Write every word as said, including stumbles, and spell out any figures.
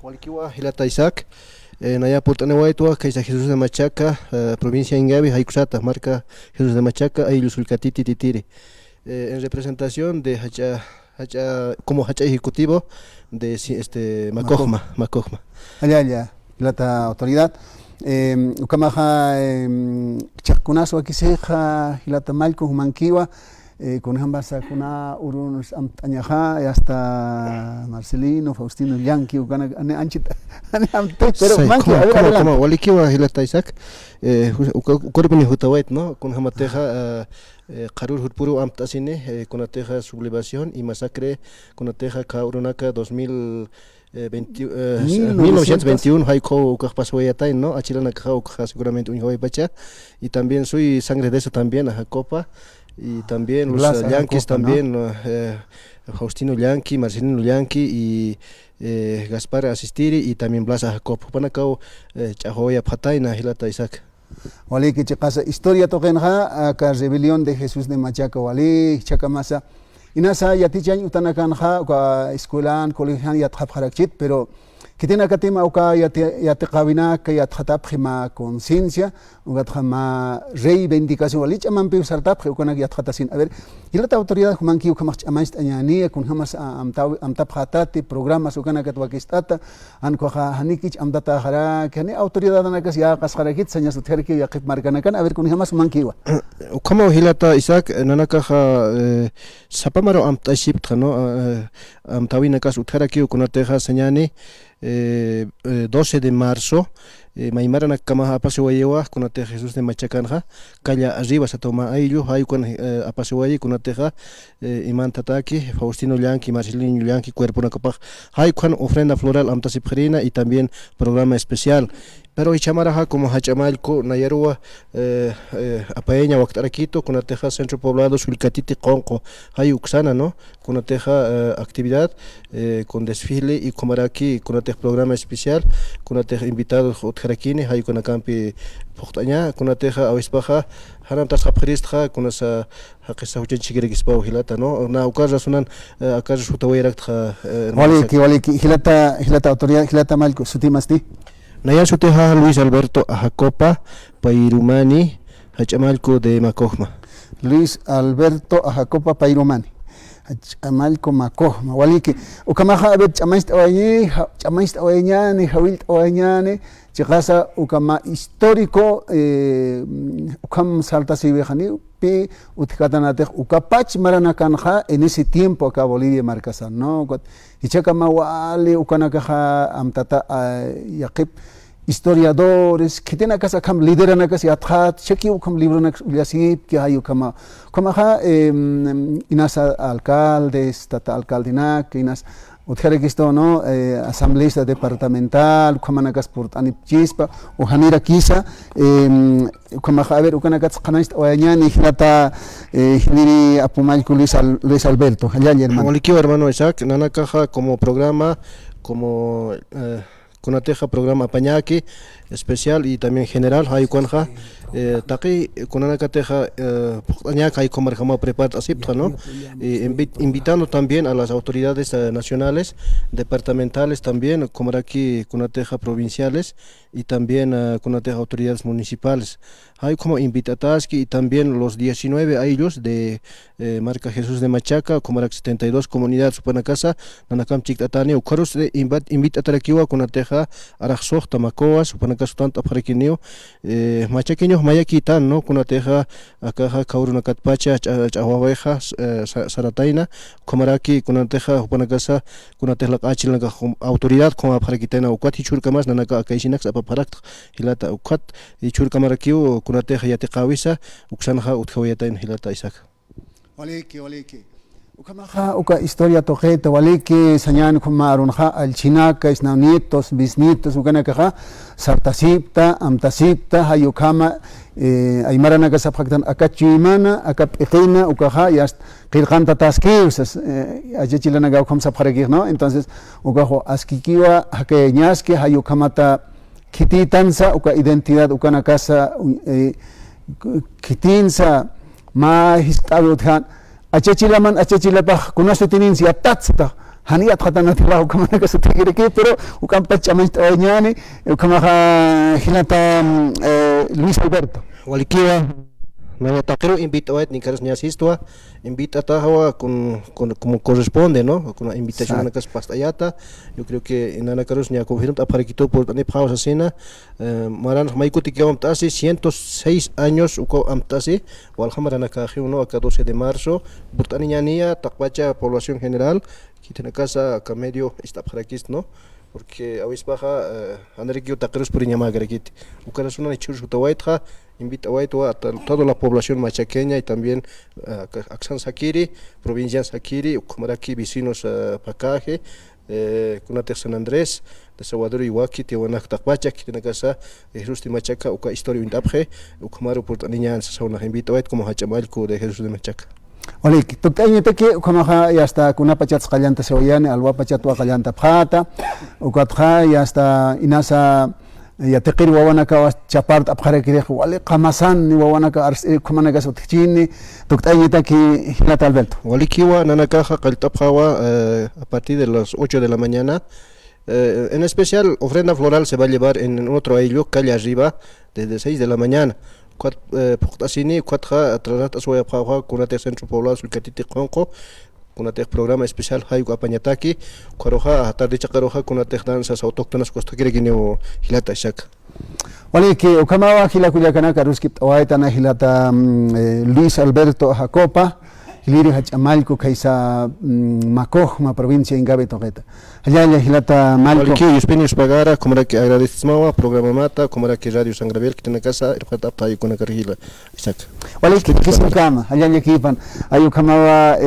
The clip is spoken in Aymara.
Walikiwa jilata Isaac, eh, naya purt'aniwaytwa, kaysa Jesús de Machaca, eh, provincia Ingavi, jaykusata, marka Jesús de Machaca, ayllu Sullkatiti titiri. Eh, en representación de jach'a, jach'a, como jach'a ejecutivo de, si-, este, Macojma, Macojma. Allá, allá, jilata autoridad. Em, ukhamaxa, em, chaqkunas wakisixa, jilata Mallku, jumankiwa, eh, kunjamasa kuna urunus amtañaxa, hasta Marcelino, Faustino Llanqui, ukana, ani anchita, ani amte, pero Say, manki, como, a ver, como, adelante. Como, walikiwa jilata Isaac, eh, ju-, uka-, ukarupini jutawayt, ¿no? Kunjamatixa, eh, eh, qharür jutpuru amtasini, eh, kunatixa sublevación y masacre, kunatixa ka urunaka dos mil, eh, veinte, eh, mil novecientos veintiuno, jay ukhaw ukax pasawayatay, ¿no? Achilanakaxa ukaxa seguramente uñjawaypacha. Y también soy sangre de eso también, Ajacopa. Y también los, Blas eh, Llanquis Ajacopa, ¿no? También, ¿no? Eh, Faustino Llanqui, Marcelino Llanqui y, eh, Gaspar Asistiri y también Blas Ajacopa. Jupanakaw, eh, ch'axwawayapxatayna jilata Isaac. Waliki chiqasa, historia tuqinxa, aka rebelión de Jesús de Machaca wali, jichhakamasa. Inasa yatichañ utanakanxa, uka escuelan, colegioan yatxapxarakchit, pero khitinakatim uka yati-, yatiqäwinak yatxatapxi mä conciencia, ukatxa mä reivindicación, wali ch'amampiw sartapxi, ukanak yatxatasin. A ver, jilata autoridad jumanki ukhamax ch'amancht'añäniya, kunjamas a-, amtaw-, amtapxätati, programas ukanakat wakist'ata, Jan ukhaxa, janikich amtatäxaraki, jani autoridadanakas yäqasxarakit, sañas utjarakiw yaqhip markanakan, a ver, kunjamas jumankiwa. Ukhamaw jilata Isaac, nanakaxa, eh, sapa maru amtasiptxa, ¿no? Eh, amtäwinakas utjarakiw kunatixa sañäni, eh, eh, doce de marzo, eh, maymaranak kamaxa apasiwayiwa, kunatixa Jesús de Machacanxa, Calle Arriba sataw mä ayllu, jay ukan, eh, apasiwayi, kunatixa, eh, imantataki, Faustino Llanqui, Marcelino Llanqui, cuerponakapax, jay ukan ofrenda floral amtasipxirïna y también programa especial. Pero jichha maraxa, como jach'a Mallku, nayaruwa, eh, eh, apayaña wakt'arakitu, kunatixa Centro Poblado Sullkatiti Qunqu, jay uksana, ¿no? Kunatixa, eh, actividad, eh, con desfile y ukhamaraki, kunatix programa especial, kunatix invitados utjarakini, jay ukanakampi phuqt'aña, kunatixa awispaxa, jan amtasxapxiristxa, kunasa jaqisa juchañ chikirakispaw jilata, ¿no? Na uka razonan, eh, aka rason jutawayaraktxa, eh, hermano Isaac. Waliki, waliki, jilata, jilata autoridad, jilata Mallku, sutimasti. Naya sutixa Luis Alberto Ajacopa Pairumani, jach'a Mallku de Macojma. Luis Alberto Ajacopa Pairumani. Jach'a Mallku Macojma. Waliki. Ukhamaxa, a ver, ch'amañcht'awayañi, ja-, ch'amañcht'awayañäni, jawillt'awayañäni, chiqasa ukhama histórico, eh, ukham sartasïwi janiw, pi utjkatanatix ukapach maranakanxa en ese tiempo aka Bolivia markasan, ¿no? Ukat jichhakama wali ukanakaxa amtata, ah, yaqhip historiadores, khitinakas akham lideranakas yatxat, jichhaki ukham libronakas ullasipki, jay ukhama, ukhamaxa, em, inasa alcaldes, tata alcaldenak, inas utjarakistu, ¿no? Eh, asambleísta departamental, ukhamanakas purt'anipchispa, o janirakisa, em, ukhamaxa, a ver, ukanakats qhanañcht'awayañäni, jilata, eh, jiliri apu Mallku Luis Al-, Luis Alberto, jallalla, hermano. Walikiwa, hermano Isaac, nanakaxa como programa, como, eh, kunatixa programa apañäki, especial y también general, jay ukanxa, eh, taqi kunanakatixa, eh, phuqt'añäk jay ukhamarjamaw prepart'asiptxa, ¿no? Eh, invi-, invitando también a las autoridades, eh, nacionales, departamentales también, ukhamaraki kunatixa provinciales y también, eh, kunatixa autoridades municipales. Jay ukhamaw invit'ataski y también los diecinueve ayllus de eh, marka Jesús de Machaca, ukhamaraki setenta y dos comunidades jupanakasa, nanakam chikt'atani, ukharus, eh, invat-, invit'atarakiwa kunatixa, Araxsuxta, Macoas, jupanakas jutant'apxarakiniw, eh, machaqueñox mayakïtan, ¿no? Kunatixa, akaxa, khawrunakatpacha, ch'a-, ch'axwawixa, eh, sa-, saratayna, ukhamaraki, kunatixa, jupanakasa, kunatix laq'a achilanakax, jum-, autoridad, jum apxarakitayna, ukat jichhürkamas, nanaka, akaysinaks, apapxaraktx, jilata, ukat, jichhürkamarakiw, kunatixa, yatiqäwisa, uksanxa, utjawayatayna, jilata, Isaac. Waliki, waliki. Ukhamaxa, uka historia tuqita, waliki, sañän ukhama arunxa, allchhinaka, isnanitos, bisnitos, ukanakaxa, sartasipta, amtasipta, jay ukhama, eh, aymaranaka sapxaktan, aka chuymana, aka p'iqina, ukaxa, yast, qillqantataskiw, sas, eh, achachilanaka ukham sapxarakix, ¿no? Entonces, ukaxu askikiwa, jakayañaski, jay ukhamata, khitïtansa, uka identidad, ukanakasa, eh, khitïnsa, mä jiskt'äwi utjan, achachilaman, achachilapax, kuna sutininsa yattatsta, Jani yatxatanatiwa ukhamanakas utjkiraki, pero ukampach ch'amañcht'awayañäni, ukhamaxa jilata, mm, eh, Luis Alberto. Walikiwa, naya taqiru invitawayt, nikarus ñä sistwa, invitataxwa con, con, como corresponde, ¿no? Kuna invitacionanakas past'ayata. Yo creo que nanakarus ñä confirmt'apxarakitu purt'anipxawa sasina, eh, maranx maykutikiw amt'asi, ciento seis años ukaw amt'asi, walja maranakäxiw, ¿no? Aka doce de marzo, purt'aniñäniya, taqpacha población general, khitinakasa aka medio ist'apxarakist, ¿no? Porque awispaxa, eh, janirakiw taqirus puriñamäkarakiti. Ukarasuna jichhürus jutawaytxa, invitawaytwa a ta-, toda la población machaqueña y también, eh, aka-, aksan Saquiri, provincian Saquiri, ukhamaraki vecinos, eh, Pacaje, eh, kunatix San Andrés, Desaguadero, Iwaki, Tiwanaku, taqpacha, khitinakasa, eh, Jesús de Machaca, uka historia uñt'apxi, ukhamaru purt'aniñän sasaw nax invitawayt como Jach'a Mallku de Jesús de Machaca. Waliki, tukt'ayañataki, ukhamaxa, ya está, kunapachatsa qallantasiwayani, alwapachatwa qallantapxäta, ukatxa, ya está, inasa, yatiqir wawanakaw chapart'apxarakirix, wali qamasan, ni wawanaka ars-, eh, ukhamanakas utjchini, tukt'ayañataki, jilata Alberto. Walikiwa, nanakaxa qallt'apxawa, eh, a partir de las ocho de la mañana, Eh, en especial, ofrenda floral se va a llevar en, en otro ayllu, calle arriba, desde seis de la mañana. Ukat, eh, phuqt'asini, ukatxa, trasladat'aswayapxäwa, kunatix centro poblado Sullkatiti qunqu, kunatix programa especial, jayku apañataki, ukaruxa, tarde chaqaruxa, kunatix danzas autóctonas kustakirakiniw jilata Isaac. Waliki, ukhamawa jila kullakanaka aruskipt'awaytana jilata, mm, eh, Luis Alberto Jacopa, jiliri Jach'a Mallku khaysa, mm, Macohma, provincia Ingavi tuqita. Jallalla jilata Mallku. Walikiw, Yuspini yuspagara, ukhamaraki agradecesmawa, programamata, ukhamaraki Radio San Gabriel, khitinakasa, irpxatapxta jaykunakar jila, Isaac. Waliki, khitinakasa. Jallalla khipan, ay ukhamawa,